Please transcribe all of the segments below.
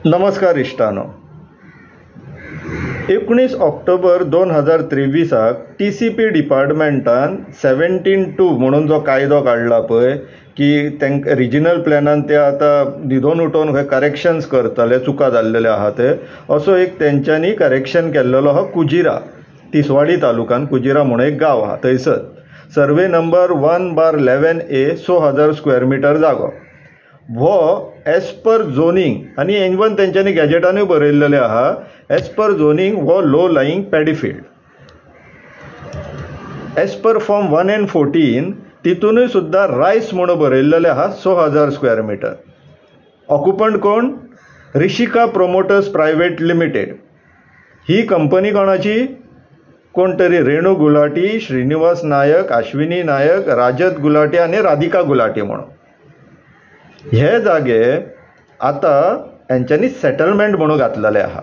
नमस्कार इश्टानो, 19 ऑक्टोबर 2023 TCP डिपार्टमेंटान 17(2) म्हणून जो कायदो काडला पळय की तांकां रिजनल प्लॅनान ते आतां न्हिदोन उठोवन खंय करेक्शन्स करतले, चुका जाल्लेले आहा ते, असो एक तेंच्यांनी करेक्शन केल्लेलो आहा. कुजिरा, तिसवाडी तालुकान कुजिरा म्हणून एक गांव आहा, थंयसर survey number 1/11A 6,000 square metre जागो हो एज पर झोनींग, आनी इवन तेंच्यांनी गॅजेटानूय बरयल्लेलें आहा, एज पर झोनींग हो low lying paddy field. As per form 1 and 14 तितूनय सुद्दां रायस म्हणून बरयल्लेलें आहा 6,000 स्क्वेअर मिटर. ऑक्युपंट कोण? Rishika promoters private limited. ही कंपनी कोणाची? कोण तरी रेणू गुलाटी, श्रीनिवास नायक, अश्विनी नायक, राजत गुलाटी आनी राधिका गुलाटी म्हणून. हे जागे आतां हेंच्यांनी सेटलमेंट म्हणून घातलेलें आहा.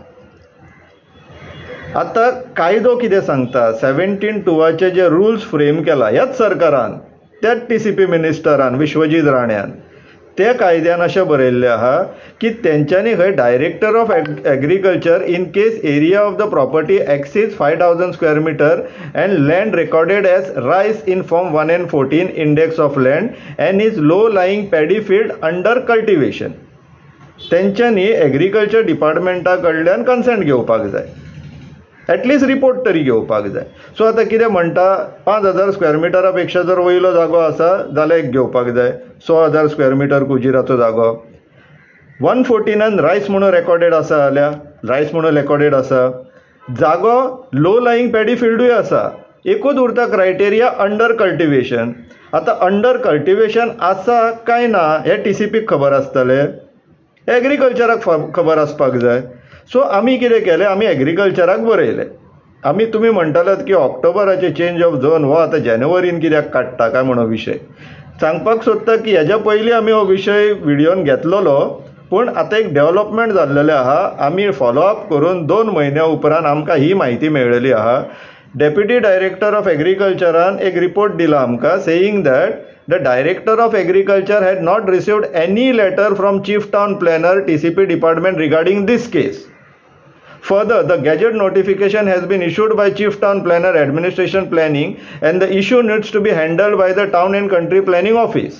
आतां कायदो कितें सांगता? 17(2) जे रुल्स फ्रेम केला ह्याच सरकारान, त्याच TCP मिनिस्टरान विश्वजीत राण्यान, त्या कायद्यान अशें बरयल्लें आहा की तेंच्यांनी खंय director of agriculture in case area of the property exceeds 5,000 square metre and land recorded as rice in form 1 and 14 index of land and is low lying paddy field under cultivation, तेंच्यांनी agriculture डिपार्टमेंटा कडल्यान consent घेवपाक जाय, at least report तरी घेवपाक जाय. So आतां कितें म्हणटा, 5,000 स्क्वेअर मिटरा पेक्षा जर वयलो जागो आसा जाल्यार एक घेवपाक जाय, 6,000 स्क्वेअर मिटर कुजिराचो जागो. 114 रायस म्हणून रेकॉर्डेड आसा जाल्यार रायस म्हणून रेकॉर्डेड आसा, जागो लो लाईंग पॅडी फिल्डूय आसा, एकूच उरता क्रायटेरिया अंडर कल्टिवेशन. आतां अंडर कल्टिवेशन आसा काय ना हें TCPक खबर आसतलें, एग्रीकल्चराक खबर आसपाक जाय. सो आमी कितें केलें, आमी एग्रीकल्चराक बरयलें. आमी तुमी म्हणटालात की ऑक्टोबराचे चेंज ऑफ झोन हो आतां जानेवारीन कित्याक काडटा काय म्हणून विशय सांगपाक सोदता की हेज्या पयलीं आमी हो विशय विडियोन घेतलेलो, पूण आतां एक डेवलपमेंट जाल्लेलें आहा. आमी फॉलोअप करून 2 म्हयन्या उपरांत आमकां ही म्हायती मेळ्ळेली आहा. डेप्युटी डायरेक्टर ऑफ एग्रीकल्चरान एक रिपोर्ट दिला आमकां, saying that the director of agriculture had not received any letter from chief town planner TCP department regarding this case. Further, the gazette notification has been issued by Chief Town Planner Administration Planning and the issue needs to be handled by the Town and Country Planning Office.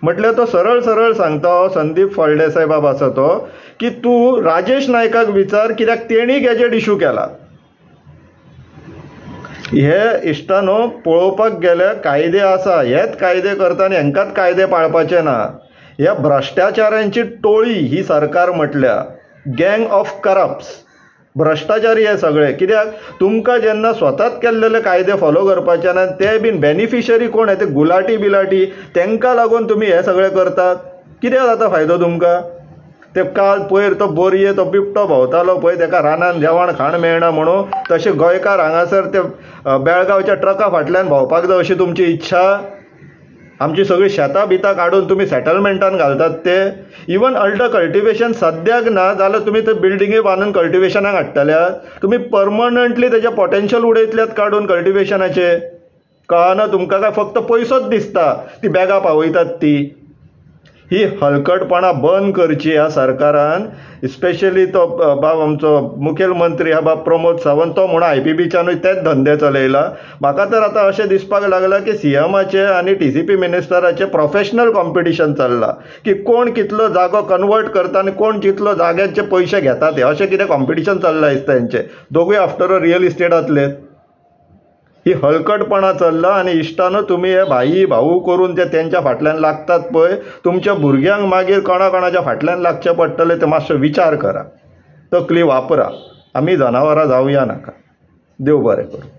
म्हटल्यार तो सरळ सरळ सांगता, हो संदीप फळदेसाय बाब आसा तो, की तूं राजेश नायकाक विचार कित्याक तेणी गॅजेट इशू केला. हे इश्टानो पळोवपाक गेल्यार कायदे आसा, हेच कायदे करता आनी हेंकांच कायदे पाळपाचे ना. ह्या भ्रश्टाचारांची टोळी ही सरकार म्हटल्या, गँग ऑफ करप्स, भ्रश्टाचारी हे सगळे. कित्याक तुमकां जेन्ना स्वताच केल्लेले कायदे फॉलो करपाचे ना, ते बीन बेनिफिशरी कोण ते गुलाटी बिलाटी, तांकां लागून तुमी हे सगळे करतात. कितें जाता फायदो तुमकां? ते काल पयर तो बोरये तो बिबटो भोंवतालो पळय, ताका रानान जेवण खाण मेळना म्हणून, तशें गोंयकार हांगासर ते बेळगांवच्या ट्रका फाटल्यान भोंवपाक जाय अशी तुमची इच्छा. आमची सगळीं शेतां बितां काडून तुमी सेटलमेंटान घालतात ते. इवन अल्टर कल्टिवेशन सद्याक ना जाल्यार तुमी ते बिल्डिंगे बांदून कल्टिवेशनाक हाडटल्यात, तुमी परमनंटली तेजें पोटेन्शियल उडयतल्यात काडून कल्टिवेशनाचें. कळना तुमकां काय फक्त पयसोच दिसता, ती बॅगां पावयतात ती. ही हलकटपणां बंद करची ह्या सरकारान. स्पेशली तो बाब आमचो मुखेलमंत्री ह्या बाब प्रमोद सावंत, तो म्हणून IPBच्यानूय तेच धंदे चलयला. म्हाका तर आतां अशें दिसपाक लागलां की CMाचें आनी TCP मिनिस्टराचें प्रोफेशनल कॉम्पिटिशन चल्लां की कोण कितलो जागो कन्वर्ट करता आनी कोण कितलो जाग्याचे पयशे घेता ते, अशें कितें कॉम्पिटिशन चल्लां दिसता हेंचें. दोगूय आफ्टर ऑल रियल इस्टेटांतले. ही हलकटपणां चल्लां आनी इश्टानो तुमी हे भाई भाऊ करून ते तेंच्या फाटल्यान लागतात पळय, तुमच्या भुरग्यांक मागीर कोणा कोणाच्या फाटल्यान लागचें पडटलें ते मातसो विचार करा, तकली वापरा. आमी जनावरां जावया नाका. देव बरें करूं.